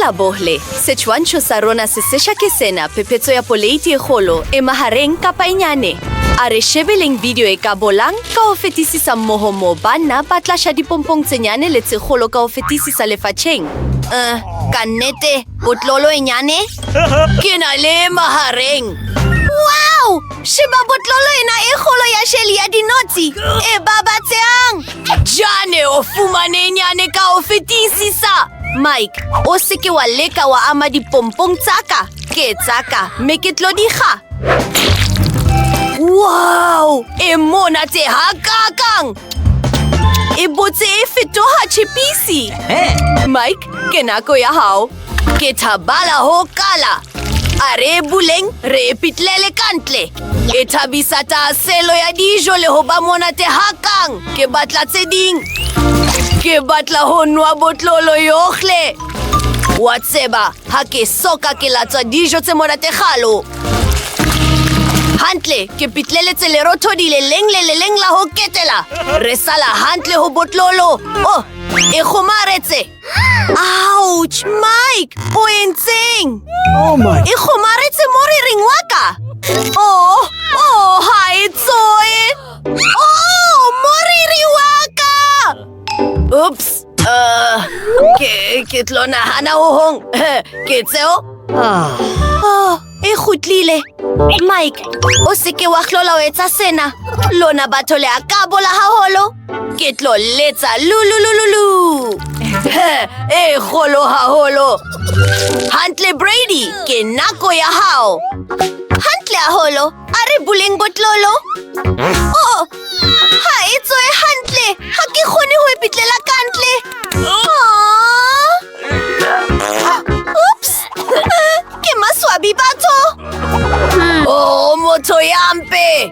Dumela bohle. Setshwantsho sa rona se sesha ke sena, phephetso ya poleiti e kgolo, e mahareng kapa e nyane. A re shebeleng video e ka bolang ka ho fetisisa mmoho moo banna ba tla sha dipompong tse nyane le tse kgolo ka ho fetisisa lefatsheng. Ka nnete, botlolo e nyane? Ke na le e mahareng. Wow! Sheba botlolo ena e kgolo ya sheli ya dinotshi e babatsehang! Jane o fumane e nyane ka ho fetisisa! Mike, o se ke wa leka wa ama dipompong tsa ka. Ke tsa ka, mme ke tlo di kga. Wow! E monate hakakang! E botse e fetoha chipisi. Mike, ke nako ya hao. Ke thabala ho kala. A re e buleng, re e pitlele ka ntle. E thabisa tahaselo ya dijo le ho ba monate hakang. Ke batla tse ding. Ke batla ho nwa botlolo yohle. Wa tseba, ha ke soka ke latswa dijo tse monate kgalo. Hantle, ke pitleletse lerothodi le leng le le leng la ho ketela. Re sala hantle ho botlolo. Oh, e kgomaretse. Ouch, Mike, o entseng? Oh my. E kgomaretse moriring wa ka. Oh, oh, ha e tsoe. Oh, moriri wa ka. Oops. Ke tlo nahana ho hong. Ke tseo? Oh, e kgutlile. Mike, o se ke wa hlola o etsa sena. Lona batho le a kabola haholo. Ke tlo letsa lululululu. E kgolo haholo. Hantle Brady, ke nako ya hao. Hantle haholo. A re buleng botlolo. Oh, ha e tswe hantle. Ha ke kgone ho e pitlela ka ntle. Oh. Oops. Ke maswabi batho. Oh, motho ya mpe.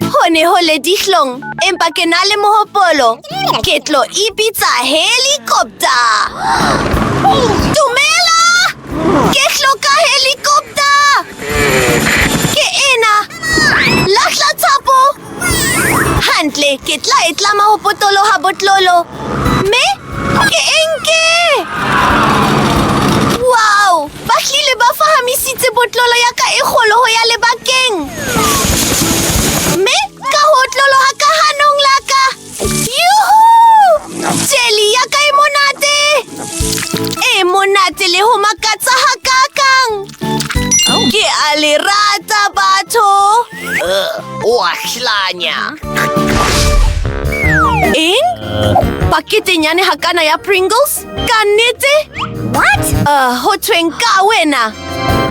Ho ne ho le dihlong, empa ke na le mohopolo. Ke tlo ipitsa helicopter. Dumela! Ke hloka helicopter. Ke ena. Lahla thapo. Hantle, ke tla e tlama ho potoloha botlolo. Mme ke e nke. Wow! Ba hlile ba fahamisitse botlolo ya ka e kgolo ho ya lebakeng. Mme ka ho otloloha ka hanong la ka. Yuhu! Jelly ya ka e monate! E monate le ho makatsa hakakang! Ke a le rata batho! O a hlanya. Eng? Pakete nyane hakana ya Pringles? Ka nnete? What? Ho thweng ka wena?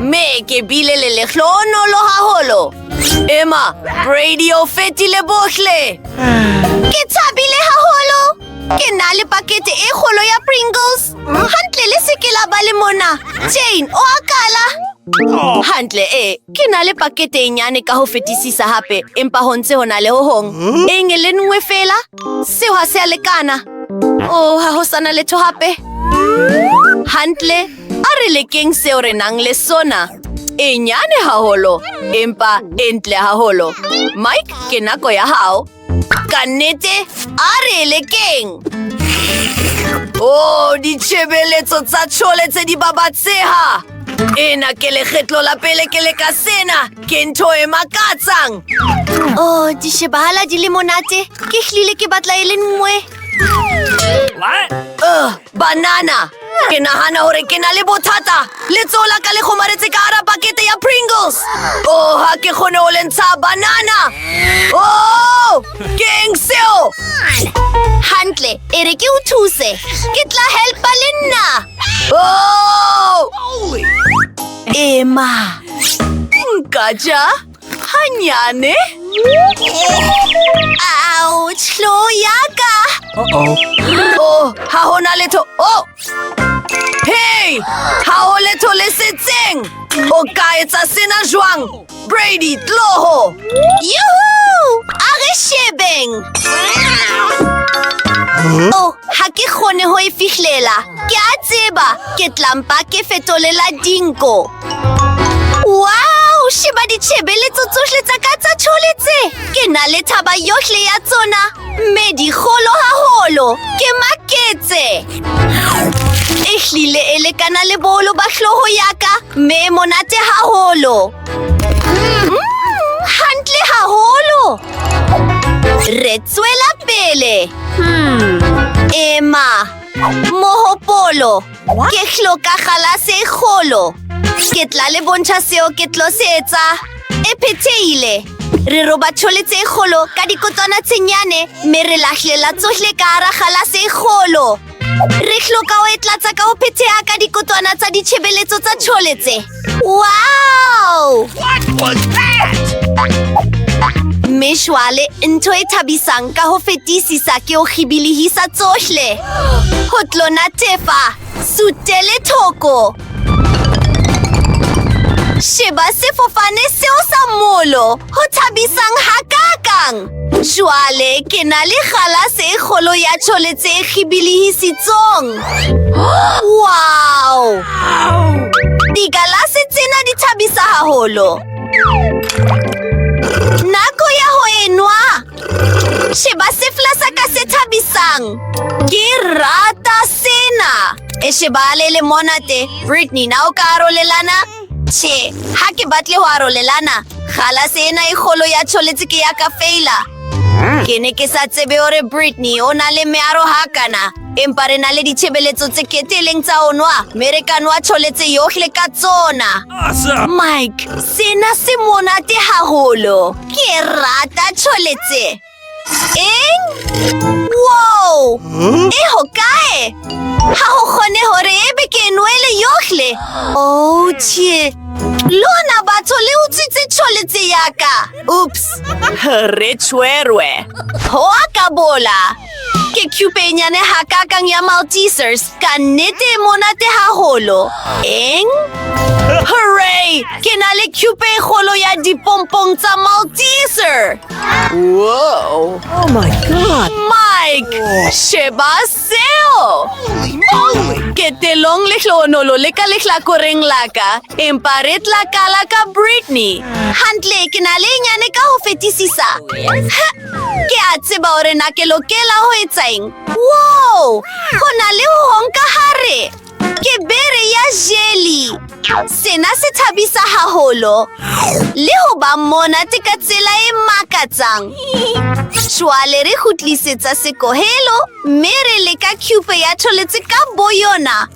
Me ke bile le lehlohonolo haholo. Ema, Brady o fetile bohle. Ke thabile haholo. Ke na le pakete e kgolo ya Pringles. Hantle le se ke la ba le mona. Jane, o a kala. Hantle, e, ke na le pakete e nyane ka ho fetisisa hape, empa ho ntse ho na le ho hong. Eng e le nngwe feela? Seo ha se a lekana. Oh, ha ho sana letho hape. Hantle, a re lekeng seo re nang le sona. E nyane haholo, empa e ntle haholo. Mike, ke nako ya hao. Ka nnete, a re lekeng. Oh, ditshebeletso tsa tjhole tse di babatseha. Ena ke lekgetlo la pele ke leka sena. Ke ntho e makatsang. Oh, di shebahala di le monate. Ke hlile ke batla e le nngwe. What? Banana. Ke nahana hore ke na le bothata. Letsoho la ka le kgomaretse ka hara pakete ya Pringles. Oh, ha ke kgone ho le ntsha banana. Oh, ke eng seo? Hantle, e re ke o thuse. Ke tla helpa le nna. Oh! Ema. Nka ja hanyane. Ouch, hlooho ya ka. Uh-oh. Oh, ha ho na letho. Oh! Hey, ha ho letho le setseng. O ka etsa sena jwang? Brady, tloho. Yuhu! A re shebeng. Oh, ha ke kgone ho e fihlela. Ke a tseba, ke tla mpa ke fetolela dinko. Wow, sheba ditshebeletso tsohle tsa ka tsa tjholetse. Ke na le thaba yohle ya tsona, mme di kgolo haholo. Ke maketse. Ehlile e lekana le boholo ba hlooho ya ka, mme e monate haholo. Hantle haholo. Re tswela pele. Ema. Mohopolo. Ke hloka galase e kgolo. Ke tla le bontšha seo ke tlo se etsa. E phethehile. Re roba tjholetse e kgolo ka dikotwana tse nyane mme re lahlela tsohle ka hara galase e kgolo. Re hloka ho e tlatsa ka ho phetheha ka dikotwana tsa ditshebeletso tsa tjholetse. Wow! What was that? Mme jwale ntho e thabisang ka ho fetisisa ke ho kgibilihisa tsohle. Ho tlo natefa, sutele thoko. Sheba sefofane seo sa molo, ho thabisang hakakang. Jwale ke na le galase e kgolo ya tjholetse e kgibilihisitsong. Wow! Digalase tsena di thabisa haholo. Nako ya ho enwa. Sheba sefla sa ka se thabisang. Ke rata sena. E shebale le monate. Britney, na o ka arolelana? Tjhe, ha ke batle ho arolelana. Galase ena e kgolo ya tjholetse ke ya ka feila. Ke ne ke sa tsebe hore Britney o na le mearo hakana. Empa re na le ditshebeletso tse keteleng tsa ho nwa, mme re ka nwa tjholetse yohle ka tsona. Awesome! Mike, sena se monate haholo. Ke rata tjholetse. Eng? Wow! E hokae? Ha ho kgone hore ebe ke e nwele yohle. Oh, tjhe. Lona batho le utswitse tjholetse ya ka. Oops. Re tshwerwe. Ho a ka bola. Ke cube e nyane hakakang ya Maltesers. Ka nnete e monate haholo. Eng? Hooray! Ke na le cube e kgolo ya dipompong tsa Malteser. Whoa! Oh my God! Mike, sheba seo! Holy moly! Ketelong lehlohonolo le ka lehlakoreng la ka, empa re tla kala ka Britney. Hantle, ke na le e nyane ka ho fetisisa. Ha, ke a tseba hore na ke lokela ho etsa eng. Wow! Ho na le ho hong ka hare. Ke bere ya jelly. Sena se thabisa haholo. Le ho ba monate ka tsela e makatsang. Jwale re kgutlisetsa sekohelo mme re leka cube ya tjholetse ka boyona.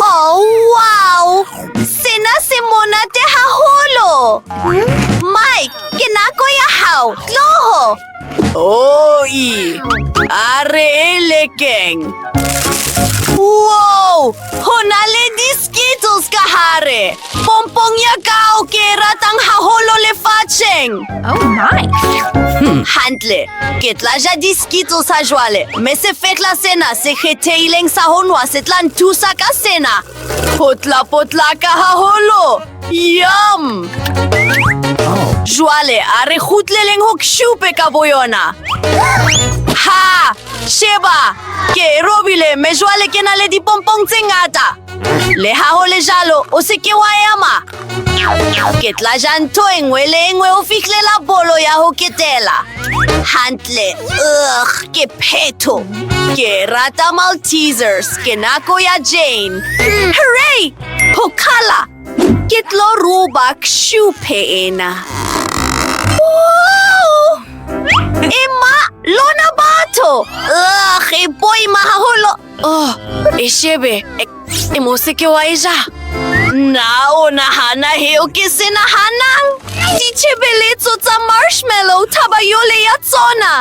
Oh, wow! Sena se monate haholo. Mike, ke nako ya hao. Tloho. Oi, a re e lekeng. Wow! Ho na le di-Skittles ka hare. Pompong ya kao ke e ratang haholo lefatsheng. Oh my! Hantle, ke tla ja di-Skittles ha jwale, mme sefetla sena se kgethehileng sa ho nwa se tla nthusa ka sena. Ho tla potlaka haholo. Yum! Jwale a re kgutleleng ho Kshupe ka boyona. Ha! Sheba! Ke e robile mme jwale ke na le dipompong tse ngata. Le ha ho le jwalo, o se ke wa ema. Ke tla ja ntho e nngwe le e nngwe ho fihlela bolo ya ho ketela. Hantle, ugh, ke phetho. Ke rata Maltesers, ke nako ya Jane. Hooray! Ho khala! Ke tlo roba Kshupe ena. Wow! Emma, lona batho! Ugh, e boima haholo. Oh, e shebe, e mo se ke wa e ja. Na o nahana heo ke se nahanang? Ditshebeletso tsa marshmallow thaba yole ya tsona.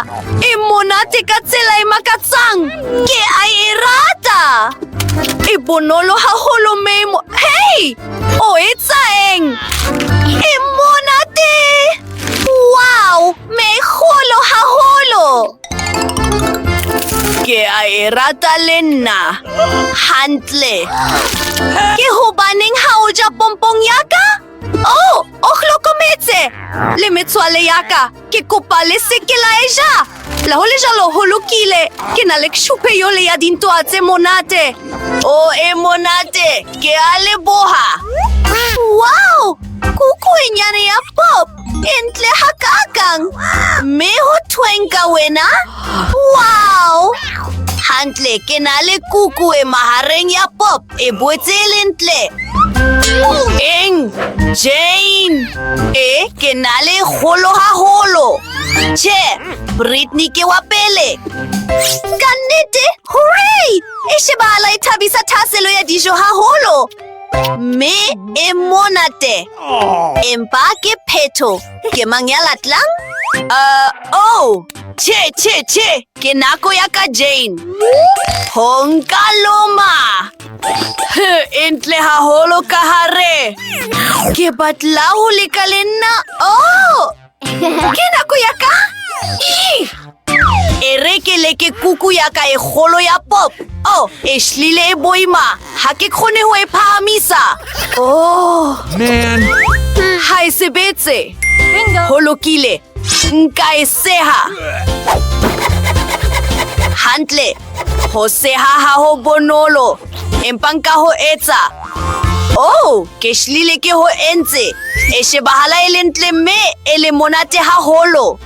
E monate ka tsela e makatsang. Ke a e rata. E bonolo haholo mme e Hey! O etsa eng? E monate! Wow! Me e kgolo haholo! Ke a e rata le nna. Hantle. Ke hobaneng ha o ja pompong ya ka? Oh, o hlokometse! Le metswalle ya ka, ke kopa le se ke la e ja. Le ho le jwalo, ho lokile. Ke na le kshupe yole ya dintwa tse monate. Oh, e monate. Ke a leboha. Wow! Kuku e nyane ya pop. E ntle hakakang. Mme ho thweng ka wena? Wow! Hantle, ke na le kuku e mahareng ya pop e boetse e le ntle. Eng? Jane! E, ke na le e kgolo haholo. Tjhe, Britney ke wa pele. Ka nnete? Hooray! E shebahala e thabisa thahaselo ya dijo haholo. Mme e monate. Empa ke phetho. Ke mang ya latlang? Oh! Tjhe, tjhe, tjhe! Ke nako ya ka Jane. Ho nka loma. E ntle haholo ka hare. Ke batla ho leka le nna. Oh! Ke nako ya ka? Ih! E re ke leke kuku ya ka e kgolo ya pop. Oh, e hlile e boima. Ha ke kgone ho e phahamisa. Oh! Man. Ha e sebetse. Ho lokile. Nka e seha. Hantle. Ho seha ha ho bonolo. Empa nka ho etsa. Oh, ke hlile ke ho entse. E shebahala e le ntle mme e le monate haholo.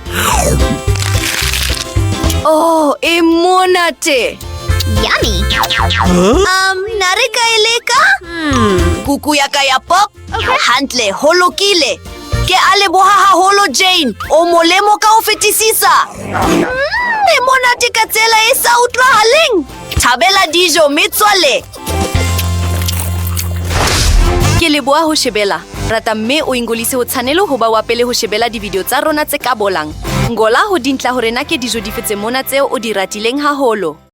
Oh, e monate. Yummy. Na re ka e leka? Kuku ya ka ya pop? Hantle, ho lokile. Ke a leboha haholo Jane. O molemo ka ho fetisisa. E monate ka tsela e sa utlwahaleng. Thabela dijo metswalle. Ke leboha ho shebela. Rata mme o ingolise ho tshanelo ho ba wa pele ho shebela di-video tsa rona tse ka bolang. Ngola ho dintla hore na ke dijo dife tse mona tseo o di ratileng haholo.